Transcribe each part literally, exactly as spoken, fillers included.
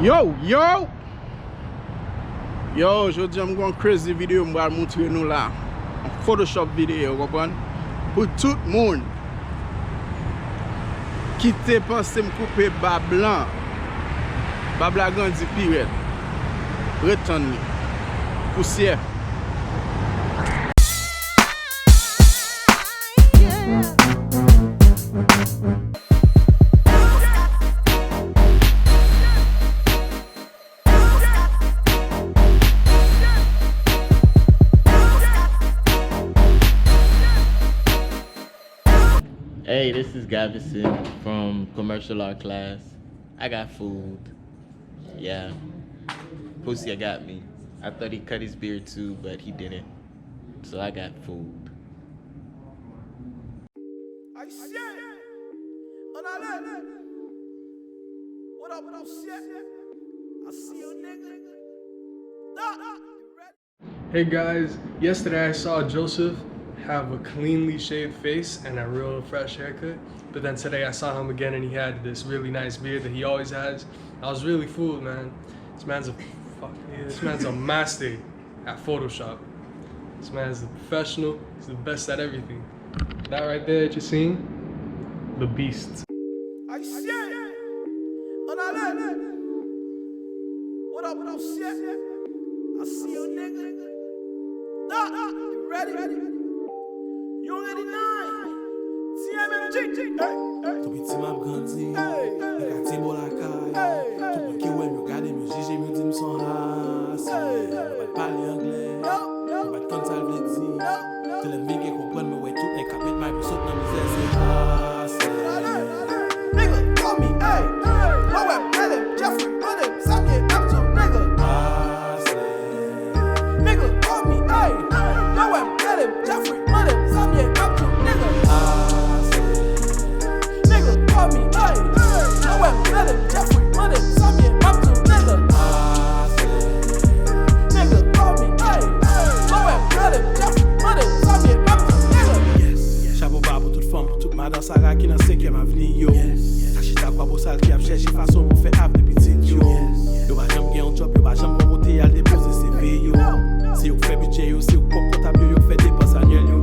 Yo, yo! Yo, jodi a m gen yon crazy video m pral montre nou la. Yon Photoshop video, w konprann? Pou tout moun ki te panse m koupe bab lan, bab la grandi pi rèd. Ret tann li. Pousyè. Hey, this is Gavison from commercial art class. I got fooled. Yeah. Pussy got me. I thought he cut his beard too, but he didn't. So I got fooled. Haïtien, ann ale. What up, Pousyè? I see you, nigga. Hey guys, yesterday I saw Joseph have a cleanly shaved face and a real fresh haircut. But then today I saw him again and he had this really nice beard that he always has. I was really fooled, man. This man's a fuck. This man's a master at Photoshop. This man's a professional. He's the best at everything. That right there that you're seeing, the beast. Haïtien, ann ale. What up, Pousyè? I see you, nigga. Da, you ready? You ready now? T M M G. Hey, hey. Tou piti m ap grandi nan katye bò lakay. Tout moun ki wè m, yo gade m, yo jije m, yo di m se yon haslè. Yo pa t pale anglè, yo pa t konn sa l vle di. Se lè m vin gen konprann, mwen wè tout nèg k ap met may pou sot nan mizè, se haslè. Nigga, call me, hey. Mwen wè m rele m Jeffrey, mande m sa m ye, m ap di w, nigga. Haslè. Nigga, call me, hey. Mwen wè m rele m Jeffrey, mande m sa m ye, m ap di w, nigga. Haslè. Nigga, call me, hey. Mwen wè m rele m Jeffrey, mande m sa m ye, m ap di w, nigga. Haslè. Nigga, call me, hey. Mwen wè m rele m Jeffrey, mande m sa m ye, m ap di w, nigga. Chapo ba pou tout fanm, pou tout madan Sara ki nan senkyèm avni yo. Sa chita kwa bosal ki ap chèche fason pou fè avni pitit yo. Yo pa janm gen yon djòb, yo pa janm gon kote y al depoze C V yo. Se yo k fè bidjè yo, se yo k pwòp kontab yo, yo k fè depans anyèl yo.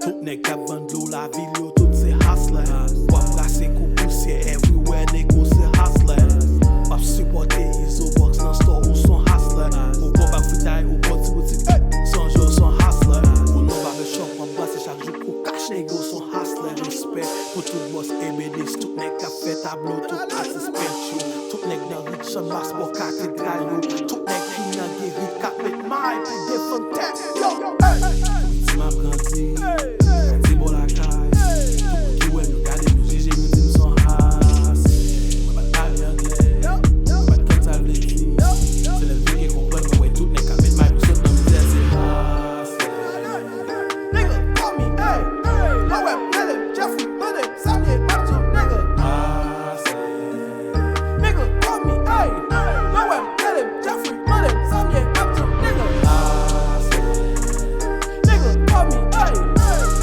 Tout nèg k ap vann dlo lavil yo, tout se haslè. W ap brase kou pousyè everywhere, nego se haslè. W ap sipòte Izo Box nan store, ou se yon haslè. Ou gon bak fritay, ou gon ti boutik, sonje w se yon haslè. Ou nan barbershop, w ap brase chak jou kou kach, nego se yon haslè. Respè pou tout bòs ebenis, tout nèg k ap fè tablo, tout atis pent yo. Tout nèg nan ri Channmas bò katedral yo. Tout nèg ki nan geri k ap met may pou defann tèt yo. Hey! Tou piti m ap grandi nan katye bò lakay. Tout moun ki wè m, yo gade m, yo jije m, yo di m se yon haslè. Mwen pa t pale anglè, mwen pa t konn sa l vle di. Se lè m vin gen konprann, mwen wè tout nèg k ap met may pou sot nan mizè, se haslè. Nigga, call me, hey. Mwen wè m rele m Jeffrey, mande m sa m ye, m ap di w, nigga. Haslè. Nigga, call me, hey. Mwen wè m rele m Jeffrey, mande m sa m ye, m ap di w, nigga. Haslè. Nigga, call me, hey.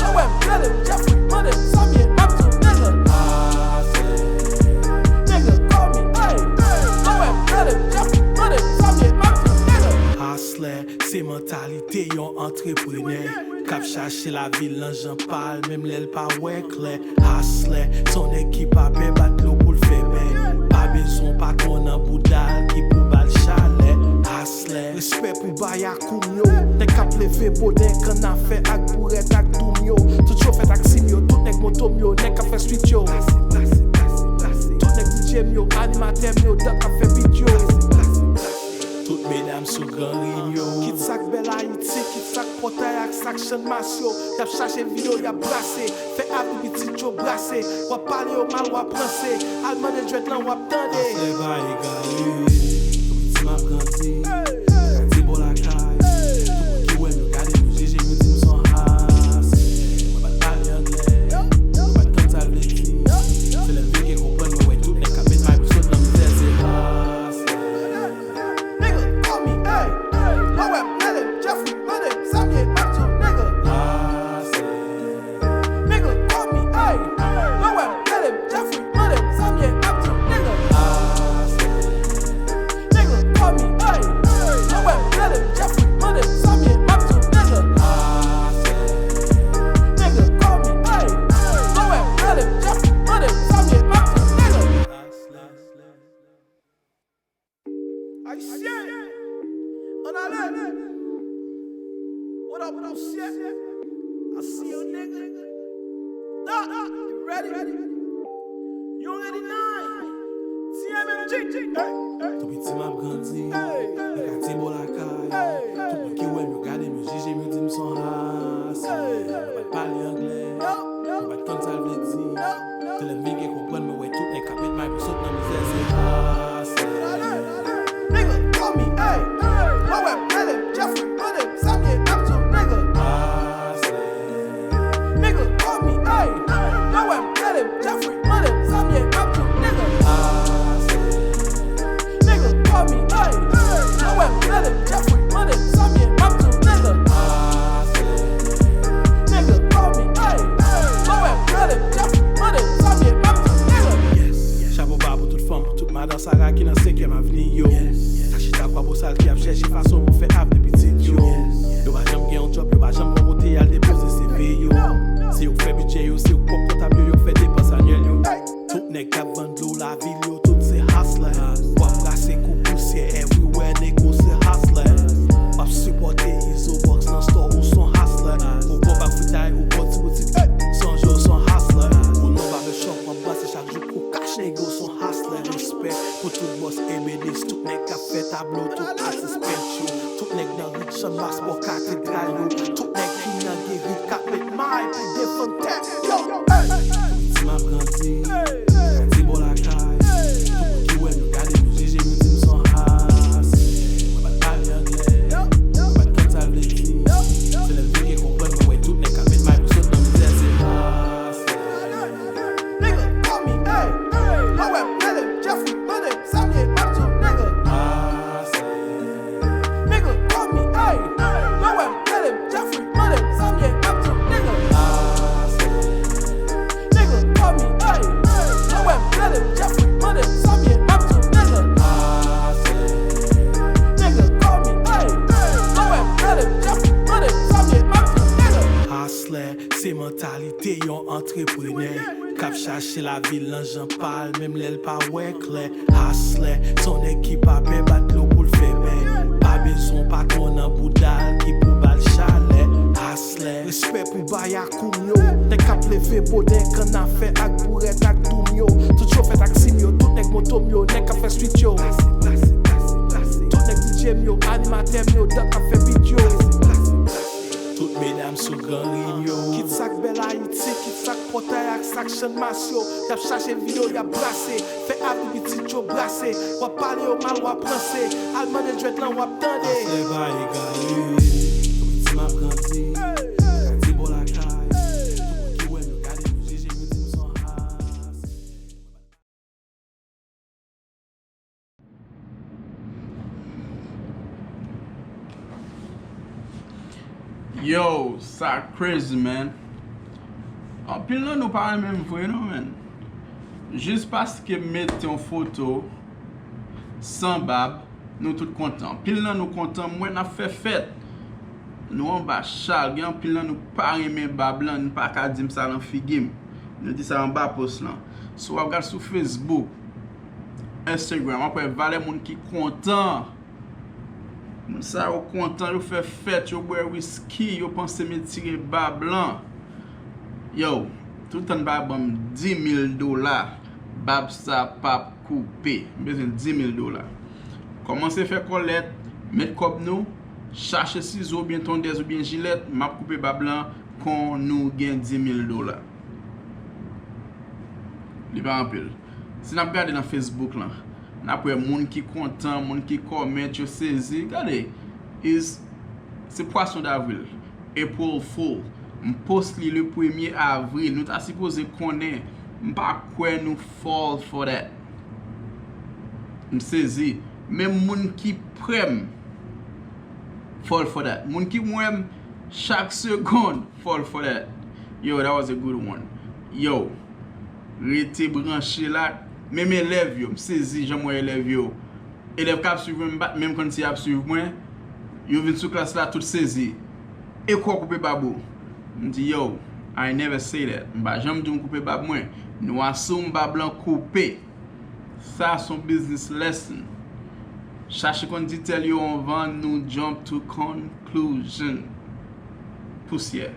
Mwen wè m rele m Jeffrey, mande m sa m ye, m ap di w, nigga. Haslè. Nigga, call me, hey. Mwen wè m rele m Jeffrey, mande m sa m ye, m ap di w, nigga. Haslè, se mantalite yon antreprenè k ap chache lavi l nan jan pa l, menm lè l pa wè klè. Haslè, se yon nèg ki pa pè bat dlo pou l fè bèk. Pa bezwen patwon nan bouda l ki pou ba l chalè. Haslè, respè pou bayakoum yo, nèg k ap leve bonè, kannafè ak bourèt ak doum yo. Tout cho fèt ak sim yo, tout nèg moto m yo, nèg k ap fè street yo. Tout nèg D J m yo, animatè m yo, dòt k ap fè beat yo. Tout medam sou gran rim yo. Kit sa k bèl Ayiti, kit sa k Pòtay ak sa k Channmas yo. Y ap chache vi yo, y ap brase. Fè avni pitit yo brase. W ap pale yo mal, w ap ranse. Al mande djwèt lan, w ap tande. Haslè pa egare. Tou piti m ap grandi nan katye bò lakay. Tout moun ki wè m, yo gade m, yo jije m, yo di m se yon haslè. Mwen pa t pale anglè, mwen pa t konn sa l vle di. Se lè m vin gen konprann, mwen wè tout nèg k ap met may pou sot nan mizè, se haslè. Nigga, call me, hey. Mwen wè m rele m Jeffrey, mande m sa m ye, m ap di w, nigga. Nigga, call me, hey. Mwen wè m rele m Jeffrey, mande m sa m ye, m ap di w, nigga. Nigga. Doc, you ready? You ready now? T M M G. Hey, hey. Tou piti m ap grandi. Hey, hey. Nan katye bò lakay. Hey, hey. Tout moun ki wè m, yo gade m, yo jije m, yo di m s on haslè. Hey. Yo pa t pale anglè. Yo pa t konn sa l vle di. Yo, yo. Te lè m vin gen konprann, mwen wè tout nèg k ap met may pou sot nan mizè, se haslè. Nigga, call me, hey. Mwen wè m, rele m, Jeffrey, mande m sa m ye, ap di w, nigga. Haslè. Nigga, call me, hey. Mwen wè m, rele m, Jeffrey, mande m sa m ye, ap di w, nigga. Haslè. Nigga, call me, hey. Mwen wè m, rele m, Jeffrey, mande m sa m ye, ap di w, nigga. Nigga, call me, hey. Mwen wè m, rele m, Jeffrey, mande m sa m ye, ap di w, nigga. Chapo ba pou tout fanm, pou tout madan Sara ki nan senkyèm avni yo. Sa chita kwa bosal ki ap chèche fason pou fè avni pitit yo. Yo pa janm gen yon djòb, yo pa janm gen kote y al depoze C V yo. Se yo k fè bidjè yo, se yo k pwòp kontab yo, yo k fè depans anyèl yo. Tout nèg k ap vann dlo lavil yo, tout se haslè. W ap brase kou pousyè everywhere, nego se haslè. W ap sipòte Izo Box nan store, ou s on haslè. Ou bon bak fritay, ou bon ti boutik, sonje w s on haslè. Ou nan barbershop, w ap brase chak jou kou kach, nego s on haslè. Respè pou tout bòs ebenis, tout nèg k ap fè tablo, tout atis pent yo. Tout nèg nan ri Channmas bò katedral yo. Tout nèg ki nan geri k ap met may pou defann tè yo. Hey! Ti m ap grandi, grandi bò lakay. Tout moun ki wè m, yo gade m, yo jije m, yo di m s on haslè. Mwen pa t pale anglè, mwen pa t konn sa l vle di. Se lè m vin gen konprann, mwen wè tout nèg k ap met may pou sot nan mizè, se haslè. Nigga, call me, hey. Mwen wè m, rele m, Jeffrey, mande m sa m ye, ap di w, nigga. Nigga, call me, hey. Mwen wè m, rele m, Jeffrey, mande m sa m ye, ap di w, nigga. Nigga, call me, hey. Mwen wè m, rele m, Jeffrey, mande m sa m ye, ap di w, nigga. Nigga, call me, hey. Mwen wè m, rele m, Jeffrey, mande m sa m ye, ap di w, nigga. Haslè, se mantalite yon antreprenè k ap chache lavi l nan jan pa l, menm lè l pa wè klè. Haslè, s on nèg ki pa pè bat dlo pou l fèmen. Pa bezwen patwon nan bouda l ki pou ba l chalè. Haslè, respè pou bayakou m yo. Nèg k ap leve bonè, kannafè ak bourèt ak doum yo. Tout chofè taksi m yo, tout nèg moto m yo, nèg k ap fè street yo. Tout nèg D J m yo, animatè m yo, dòk k ap fè beat yo. Tout medam sou gran rim yo. Kit sa k bèl Ayiti, kit sa k pòtay ak sa k Channmas yo. Y ap chache vi yo, y ap brase. Fè avi pitit yo brase. W ap pale yo mal, w ap ranse. Al mande djwèt lan, w ap tande. Haslè pa egare. Tou piti m ap grandi. Katye bò lakay. Tout moun ki wè m, yo gade m, yo jije m, yo di m s on haslè. Yo, sa crazy, man. Anpil nan nou pa renmen m vre non, man. Jis paske m mete yon foto san bab, nou tout kontan. Anpil nan nou kontan, m wè n ap fè fèt. Nou anba chal, gen anpil nan nou pa renmen bab lan, nou pa ka di m sa nan figi m. Nou di sa anba post lan. Si w ap gad sou Facebook, Instagram, w ap wè valè moun ki kontan. Moun sa yo kontan, yo fè fèt, yo bwè wiski, yo panse m etire bab lan. Yo, toutan n pa ban m di mil dola, bab sa p ap koupe. M bezwen di mil dola. Kòmanse fè kòlèt, met kòb nou, chache sizo oubyen tondèz oubyen jilèt, m ap koupe bab lan kon nou gen di mil dola. Li pa anpil. Si n ap gade nan Facebook lan, n ap wè moun ki kontan, moun ki kòmèt, yo sezi. Gade, is, se pwason davril. April Fool. M post li le premye avril. Nou ta sipoze konnen. M pa kwè nou fall for that. M sezi. Menm moun ki prè m fall for that. Moun ki wè m chak segonn fall for that. Yo, that was a good one. Yo, rete branche la. Menm elèv yo, m sezi jan m wè elèv yo. Elèv k ap swiv mwen, m pa t menm konn si y ap swiv mwen. Yo vin sou klas la, tout sezi. E kwa w koupe bab ou? M di, yo, I never say that. M pa janm di w m koupe bab mwen. Nou assume bab lan koupe. Sa s on business lesson. Chache konn ditèl yo anvan nou jump to conclusion. Pousyè.